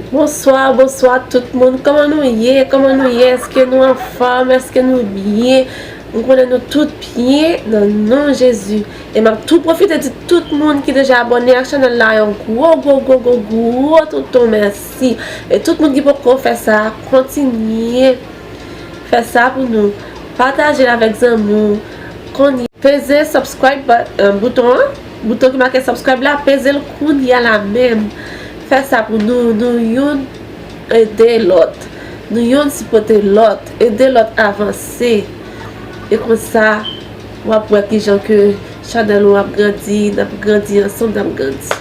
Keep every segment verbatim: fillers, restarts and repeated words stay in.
Bonswa, bonswa tout moun. Kòman nou ye? Kòman nou ye? Èske nou anfòm? Èske nou byen? M konnen nou tout byen nan non Jezi. E m ap tou pwofite di tout moun ki deja abòne ak chanèl la yon gwo, gwo, gwo, gwo, gwo tonton mèsi. E tout moun ki poko fè sa, kontinye fè sa pou nou. Pataje l avèk zanmi w. Kounye, peze subscribe bouton an, bouton ki make subscribe la, peze l kounye a la menm. Fè sa pou nou, nou youn ede lòt. Nou youn sipote lòt, ede lòt avanse. E konsa, w ap wè kijan ke chanèl ou ap grandi, n ap grandi ansanm, n ap grandi.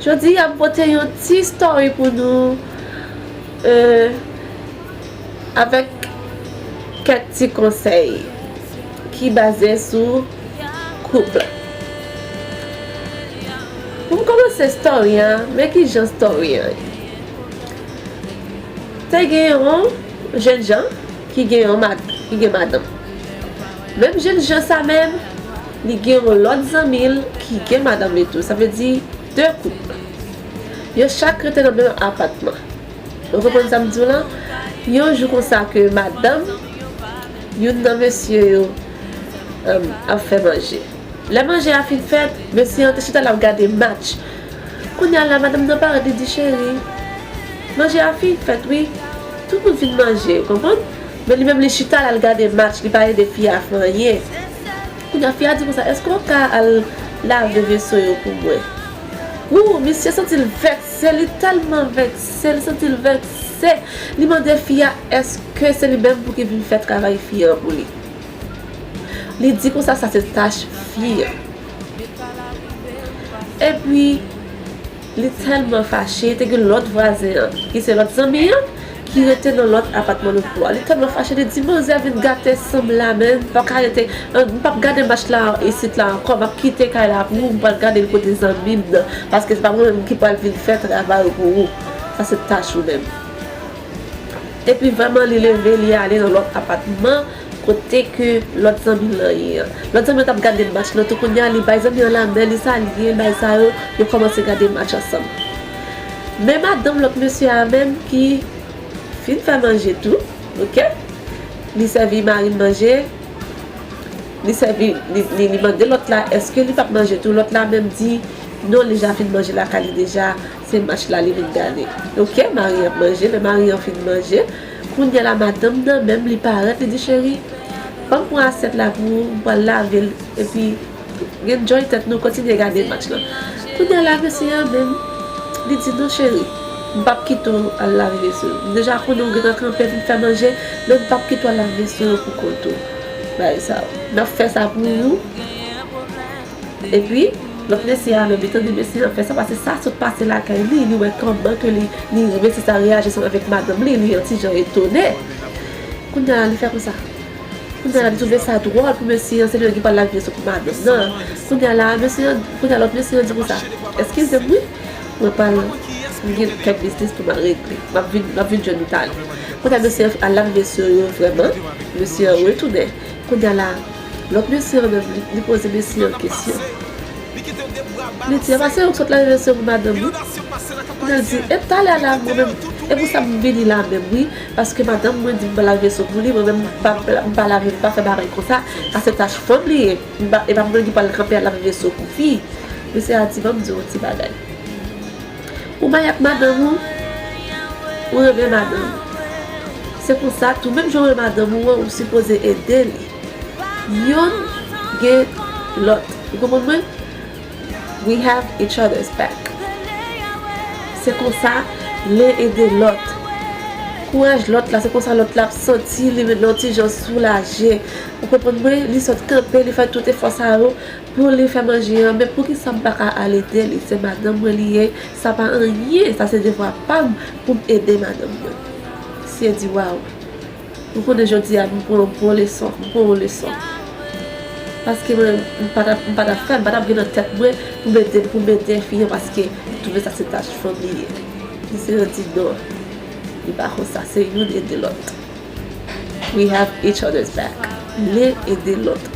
Jodi a, m pote yon ti story pou nou, euh, avèk kèk ti konsèy ki baze sou koup. Pou m kòmanse story an, men ki jan story an ye. Te gen yon jènjan ki gen yon mad-, ki gen madanm. Menm jènjan sa menm, li gen yon lòt zanmi l ki gen madanm li tou. Sa vle di de koup. Yo chak rete nan menm apatman. Ou konprann sa m di w lan? Yon jou konsa ke madanm youn nan mesye yo, em, ap fè manje. Lè manje a fin fèt, mesye an te chita l ap gade match. Kounye a la, madanm nan parèt, li di, "Cheri, manje a fin fèt, wi." Tout moun fin manje, ou konprann? Men li menm, li chita l al gade match, li pa ede fi a fè anyen. Kounye a, fi a di konsa, "Èske w ka al lave veso yo pou mwen?" Wou, misye santi l vèkse, li tèlman vèkse, li santi l vèkse. Li mande fi a, èske se li menm pou ki vin fè travay fi an pou li. Li di konsa, sa se tach fi an. Epi, li tèlman fache, te gen lòt vwazen an, ki se lòt zanmi an, ki rete nan lòt apatman lòt bò a. Li tèlman fache, li di, "Manzè vin gate san m la, men m pa ka rete, m p ap gade match la isit la ankò, m ap kite kay la pou ou, m pral gade l kote zanmi m nan, paske se pa mwen menm ki pral vin fè travay ou pou ou, sa se tach ou menm." Epi vrèman, li leve, li ale nan lòt apatman, kote ke lòt zanmi l lan ye an. Lòt zanmi an t ap gade match lan tou, kounye a, li bay zanmi an lamen, li salye l, bay sa yo, yo kòmanse gade match ansanm. Men madanm lòt mesye a menm ki fin fè manje tou, oke? Li sèvi mari l manje, li sèvi, li, li, li mande lòt la, èske li p ap manje tou? Lòt la menm di, non, li ja fin manje lakay li deja, se match la li vin gade. Oke, mari an ap manje, men mari an fin manje. Kounye a la, madanm nan menm, li parèt, li di, "Cheri, ban m pran asyèt la pou ou, m pral lave l, epi enjoy tèt nou, kontinye gade match lan." Kounye a la, mesye an menm, li di, "Non, cheri, m p ap kite w al lave veso yo. M deja konnen w gentan kanpe vin fè manje, men m p ap kite w al lave veso yo pou kont ou." Bagay sa yo. M ap fè sa pou ou. Epi, lòt mesye a menm, li tande mesye an fè sa, paske sa sot pase lakay li, li wè kòman ke li, li, mesye sa reyaji ansanm avèk madanm li, li yon ti jan etone. Kounye a la, li fè konsa. Kounye a la, li twouve sa dwòl pou mesye an, se li menm ki pral lave veso pou madanm nan. Kounye a la, mesye an, kounye a lòt mesye an di konsa, "Eskize m, wi, mwen pral, m gen kèk biznis pou m al regle. M ap vin, m ap vin jwenn ou talè." Kounye a, mesye an al lave veso yo vrèman, mesye an retounen. Kounye a la, lòt mesye an menm, li, li poze mesye an kesyon. Li di, "A pa se ou k sot lave veso pou madanm ou?" Kounye a l di, "E talè a la, mwen menm, e pou sa m vini la menm, wi, paske madanm mwen di m pa lave veso pou li, mwen menm, m pa, m pa lave, m pa fè bagay konsa, sa se tach fanm li ye, m pa, e pa mwen ki pral kanpe al lave veso pou fi." Mesye a di, "Ban m di w yon ti bagay. Ou marye ak madanm ou, ou renmen madanm ou. Se konsa tou, menm jan w renmen madanm ou an, ou sipoze ede li. Yonn gen lòt. Ou konprann mwen? We have each other's back." Se konsa, len ede lòt. Kouraj lòt la, se konsa lòt la ap santi li menm nan yon ti jan soulaje. Ou konprann mwen? Li sot kanpe, li fè tout efò sa yo pou li fè manje an, men poukisa m pa ka al ede li? Se madanm mwen li ye, sa pa anyen, sa se devwa pa m pou m ede madanm mwen. Misye di, "Waw, ou konnen jodi a, m pran yon bon leson, m pran yon leson." Paske mwen, m pa t ap, m pa t ap fè, m pa t ap gen nan tèt mwen pou mete, pou mete fi an paske m twouve sa se tach fanm li ye. Li se yon di non. Li pa konsa, se youn ede lòt. We have each other's back. Len ede lòt.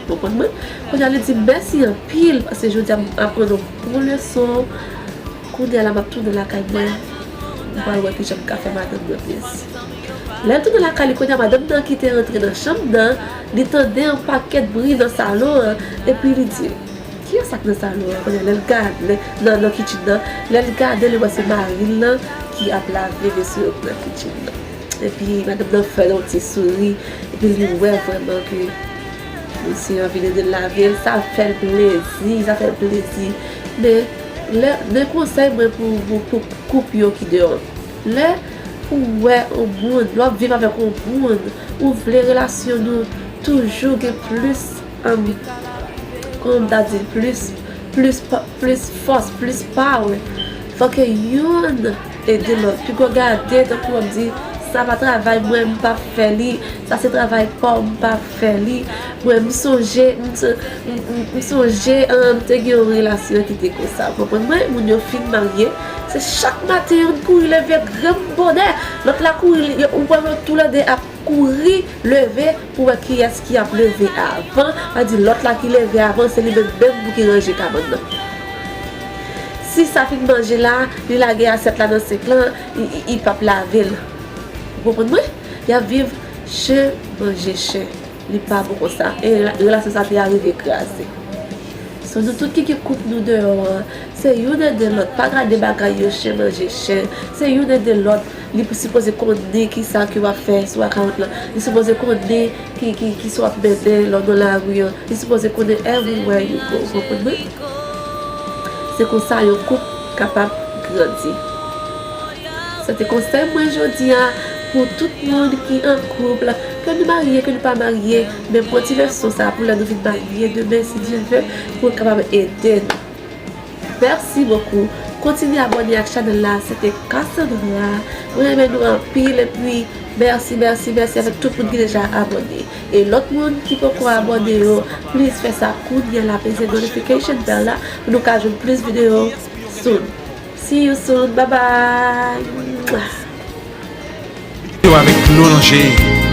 Ou konprann mwen? Kounye a li di mèsi anpil paske jodi a m aprann yon bon leson. Kounye a la m ap tounen lakay mwen. M pral wè kijan m ka fè madanm mwen plezi. Lè l tounen lakay li kounye a, madanm nan ki te rantre nan chanm nan, li tande yon pakèt bri nan salon an, epi li di, kiyès sa k nan salon an? Kounye a, lè l gade, lè, nan, nan kitchen nan, lè l gade, li wè se mari l lan ki ap lave veso yo nan kitchen nan. Epi madanm nan fè yon ti souri, epi li wè vrèman ke mesye an vin ede l lave l, sa fè l plezi, sa fè l plezi. Men, lè, men konsèy mwen pou, pou, pou koup yo ki deyò. Lè ou wè yon moun, lè w ap viv avèk yon moun, ou vle relasyon nou toujou gen plis, um, kòman m ta di, plis, plis, pa- plis fòs, plis power. Fòk youn ede lòt. Piga w gade tankou w ap di, sa pa travay mwen, m p ap fè li. Sa se travay pa w, m p ap fè li. Mwen, m sonje, m, s- m, m, m sonje, um, m te gen yon relasyon ki te konsa. Ou konprann mwen? Moun yo fin marye, se chak maten youn kouri leve grenn bonè, lòt la kouri, yo- ou wè yo toulède ap kouri leve pou wè kiyès ki ap leve avan. Sa di lòt la ki leve avan, se li menm menm pou ki ranje kabann nan. Si sa fin manje la, li lage asyèt la nan senk lan, li, li, li p ap lave l. Ou konprann mwen? Y ap viv chen manje chen. Li pa bon konsa. E rela- relasyon sa te arive kraze. So, nou tout ki gen koup nou deyò an, se youn ede lòt. Pa gade bagay yo chen manje chen. Se youn ede lòt. Li pou sipoze konnen ki sa ke w ap fè sou akawont lan. Li sipoze konnen ki, ki, ki sa w ap mennen lè w nan lari an. Li sipoze konnen everywhere you go. Ou konprann mwen? Se konsa yon koup kapab grandi. Sa te konsèy mwen jodi a pou tout moun ki an koup, ke nou marye, ke nou pa marye, men pran ti leson sa pou lè nou vin marye demen, si Dye vle, pou l kapab ede nou. Merci beaucoup. Kontinye abòne ak chanèl la. Se te Cassandra. Mwen renmen nou anpil, epi mèsi, mèsi, mèsi avèk tout moun ki deja abòne. E lòt moun ki poko abòne yo, please fè sa kounye a la, peze notification bell la pou nou ka jwenn plis videyo soon. See you soon. Bye bye. Yo avèk dlo nan je.